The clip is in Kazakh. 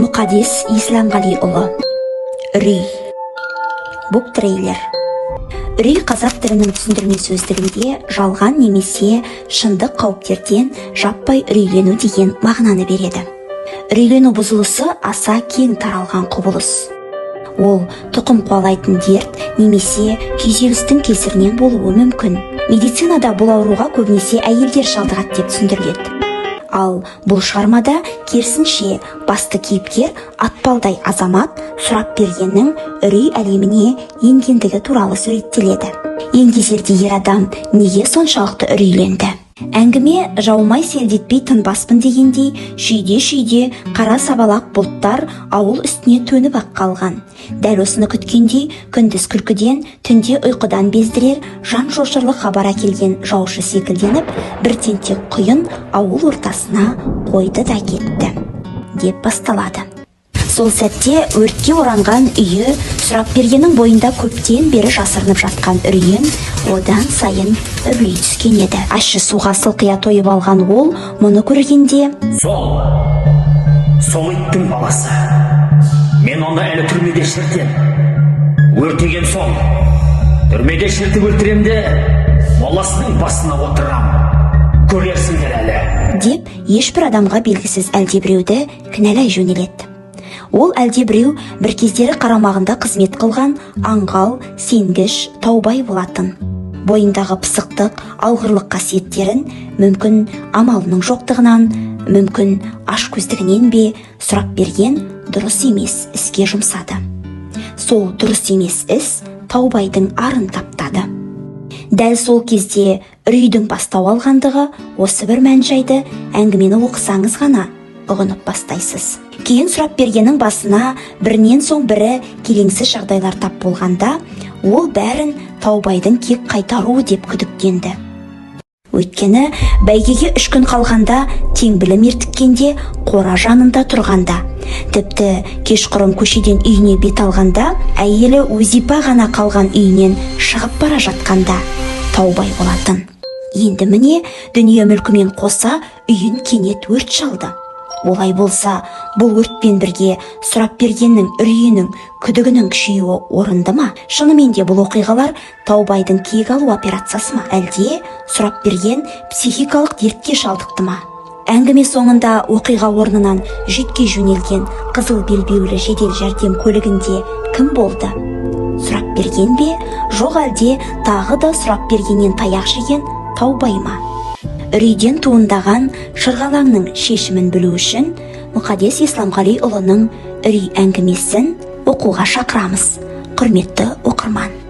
Мұқадес Исламғалиұлы. Үрей. Буктрейлер. Үрей қазақ тілінің түсіндірме сөздігінде жалған немесе шындық қауіптерден жаппай үрейлену деген мағынаны береді. Үрейлену бұзылысы аса кең таралған құбылыс. Ол тұқым қуалайтын дерт немесе күйзелістің кесірінен болуы мүмкін. Медицинада бұл ауруға көбінесе әйелдер шалдығады деп түсіндіріледі. Ал бұл шығармада керісінше, басты кейіпкер атпалдай азамат Сұрап бергеннің үрей әлеміне енгендігі туралы суреттеледі. Еңгезердей ер адам неге соншалықты үрейленді? Әңгіме жаумай, селдетпей тынбаспын дегендей, шүйде-шүйде қара сабалақ бұлттар ауыл үстіне төніп ақ қалған. Дәл осыны күткендей, күндіз күлкіден, түнде ұйқыдан бездірер жан шошырлық хабар әкелген жаушы секілденіп, бір тентек құйын ауыл ортасына қойды да кетті деп басталады. Сол сәтте өртке оранған үйі Сұрап бергеннің бойында көптен бері жасырынып жатқан үрейін одан сайын үрлей түскен еді. Ащы суға сылқия тойып алған ол мұны көргенде: Сол иттің баласы. Мен оны әлі түрмеде шірітем. Өртеген сол. Түрмеде шірітіп өлтірем де, моласының басына отырам. Көрерсіңдер әлі. Деп, ешбір адамға белгісіз әлдебіреуді кінәлай жөнеледі. Ол әлдебіреу бір кездері қарамағында қызмет қылған аңғал, сенгіш Таубай болатын. Бойындағы пысықтық, алғырлық қасиеттерін мүмкін амалының жоқтығынан, мүмкін ашкөздігінен бе, Сұрап берген дұрыс емес іске жұмсады. Сол дұрыс емес іс Таубайдың арын таптады. Дәл сол кезде үрейдің бастау алғандығы осы бір мән жайды әңгімені оқысаңыз ғана ұғынып бастайсыз. Кейін Сұрап бергеннің басына бірінен соң бірі келеңсіз жағдайлар тап болғанда, ол бәрін Таубайдың кек қайтаруы деп күдіктенді. Өйткені бәйгеге 3 күн қалғанда, теңбілі мертіккенде, қора жанында тұрғанда, тіпті кешқұрым көшеден үйіне бет алғанда, әйелі Өзипа ғана қалған үйінен шығып бара жатқанда Таубай болатын. Енді міне, дүние мүлкімен қоса үйін кенет өрт шалды. Олай болса, бұл өртпен бірге Сұрап бергеннің үрейінің, күдігінің күшеюі орынды ма? Шынымен де бұл оқиғалар Таубайдың кек алу операциясы ма, әлде Сұрап берген психикалық дертке шалдықты ма? Әңгіме соңында оқиға орнынан жүйткей жөнелген қызыл белбеулі жедел жәрдем көлігінде кім болды? Сұрап берген бе, жоқ әлде тағы да Сұрап бергеннен таяқ жеген Таубай ма? Үрейден туындаған шырғалаңның шешімін білу үшін Мұқадес Исламғалиұлының «Үрей» әңгімесін оқуға шақырамыз, құрметті оқырман.